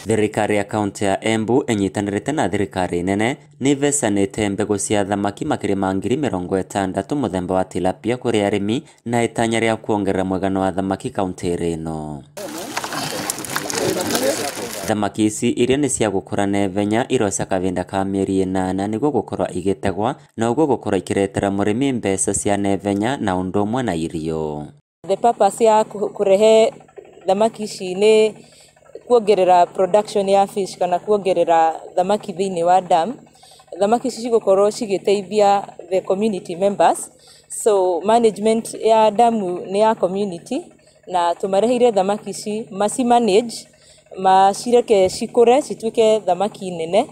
Thirikari ya kaunti ya Embu ĩnyitanĩrĩte na thirikari nene nĩivecanĩte mbegũ cia thamaki makĩria ma 60,000 mũthemba wa tilapia kũrĩ arĩmi na itanya rĩa kuongerera mũigana wa thamaki kaunti ĩno. Thamaki ici iria nĩ cia gũkũra naihenya iroca kahinda ka mĩeri 8 nĩguo gũkorwo igĩtegwa na ũguo gũkorwo ikĩretera mũrĩmi mbeca cia naihenya na ũndũ ũmwe na irio. The purpose ya kũrehe thamaki ici nĩ kuongerera production ya fish kana kuongerera thamaki thĩinĩ wa dam. Thamaki ici cigũkorwo cigĩteithia the community members, so management ya damu nĩ ya community na tũmareheire thamaki ici maci manage, macireke cikũre cituĩke thamaki nene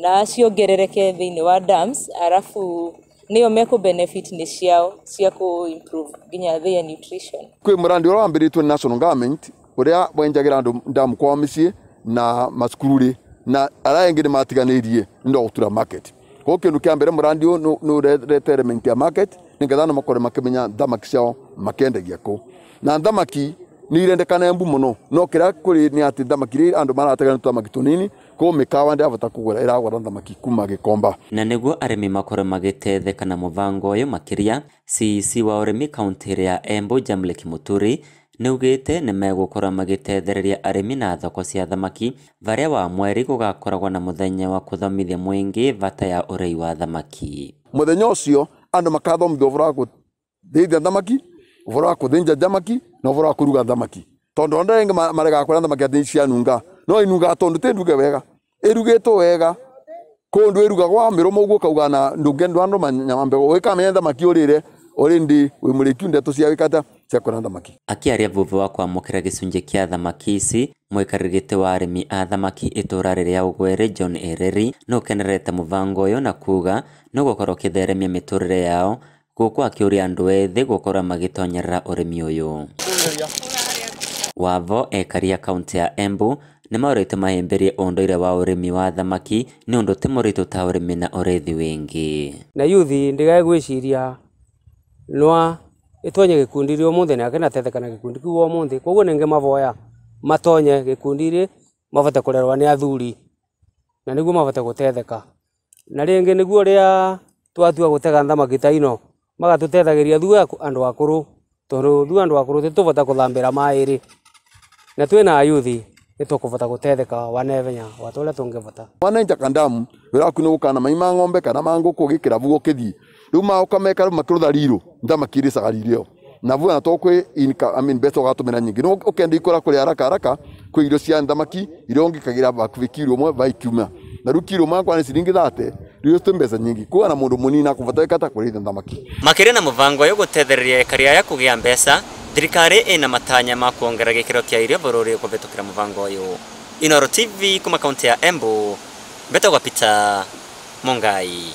na ciongerereke thĩinĩ wa dams, arabu nĩo mekũ benefit nĩ ciao cia kũ improve nginya their nutrition. Kwĩ mũrandi ũrĩa wambĩrĩtwo nĩ national government ũrĩa wenjagĩra andũ ndamu kwao mĩciĩ na macukuru rĩ, na arĩa angĩ nĩ matiganĩirie nĩ ũndũ wa gũtura market. Koguo kĩndũ kĩa mbere mũrandi ũyũ nĩ ũrete element ya market nĩgetha andũ makorwo makĩmenya thamaki ciao makendagia kũ. Na thamaki nĩ irendekana Embu mũno, no kĩrĩa kũrĩ nĩ atĩ thamaki iria andũ maratega nĩ tũthamaki tũnini, koguo mĩkawa ndĩrabota kũgũra, ĩragũra thamaki kuma Gĩkomba. Na nĩguo arĩmi makorwo magĩteithĩka na mũbango ũyũ makĩria, CEC wa ũrĩmi kaunti ya Embu Jamlek Muturi nĩaugĩte nĩmegũkorwo magĩtethereria arĩmi na thoko cia thamaki varia wa mweri gũgakoragwo na mũthenya wa kũthomithia mũingĩ bata ya ũrĩi wa thamaki. Mũthenya ũcio andũ makathomithio ũhoro wa kũrĩithia thamaki, ũhoro wa kũthĩnja thamaki na ũhoro wa kũruga thamaki, tondũ andũ aingĩ maregaga kũrĩa thamaki atĩ cianunga, no inungaga tondũ ti nduge wega, ĩrugĩtwo wega kũndũ ĩrugagwo wamĩrũma ũguo ũkauga na ndũngĩndwa nyama mbegũ ũgĩkamenya thamaki ũrĩre already wĩ mũrĩkiu ndeto cia wĩkata cia kũrĩa thamaki. Akĩaria thutha wa kwamũkĩra gĩcunjĩ kĩa thamaki ici, mũikarĩri gĩtĩ wa arĩmi a thamaki itũũra rĩrĩa Ũgwere John Ereri nĩũkenerete mũbango ũyũ na kuga nĩũgũkorwo ũkĩtheremia mĩtũrĩre yao gũkũ akĩũria andũ ethĩ gũkorwo magĩtonyerera ũrĩmi ũyũ. Wavo ekari a kaunti ya Embu nĩmaũrĩte mahĩmbĩrie ũndũire wa ũrĩmi wa thamaki nĩ ũndũ ti mũritũ ta ũrĩmi na ũrĩithi wingĩ. Na yuthi ndigae gwĩciria noa itonye gĩkundi rĩ ũmũthĩ nake natetheka na gĩkundi kĩu ũmũthĩ, koguo nĩngĩ mavoya matonye gĩkundi rĩ mabote kũrerwa nĩ athuri na nĩguo mabote gũtetheka. Na rĩngĩ nĩguo rĩa twatua gũtega thamaki ta ino magatũtethagĩria ithuĩ andũ akũrũ, tondũ ithuĩ andũ akũrũ tũtũbota kũthambĩra maĩ rĩ, na twĩna ayuthi nĩtũkũbota gũtetheka wa naihenya wa ta ũrĩa tũngĩbota. Wanenja kandamu wĩra waku nĩ gũkana mai ma ng'ombe kana ma ngũkũ ũgĩkĩra vuo ũkĩthiĩ rĩu maũka meka rĩu makĩrũtha rirũ thamaki irĩcaga rirũ ĩyo na vuo na to kwĩ mbeca ũgatũmĩra nyingĩ no ũkenda ikũra kũrĩa haraka haraka kwĩ irio cia thamaki iria ũngĩkagĩra hakuhĩ kiro ĩmwe vai kiumia na rĩu kiro ĩmwe kwa nĩ ciringi 30 rĩu ti mbeca nyingĩ kuwa na mũndũ mũnini akũbota ĩkata kũrĩithia thamaki. Makĩria na mũbango ũyũ gũtethereria ekari aya kũgĩa mbeca, thirikari ĩna matanya ma kuongerera gĩkĩro kĩa irio bũrũri kũhĩtũkĩra mũbango ũyũ. Inooro TV kuma kaunti ya Embu, Mbetagwa Peter Mungai.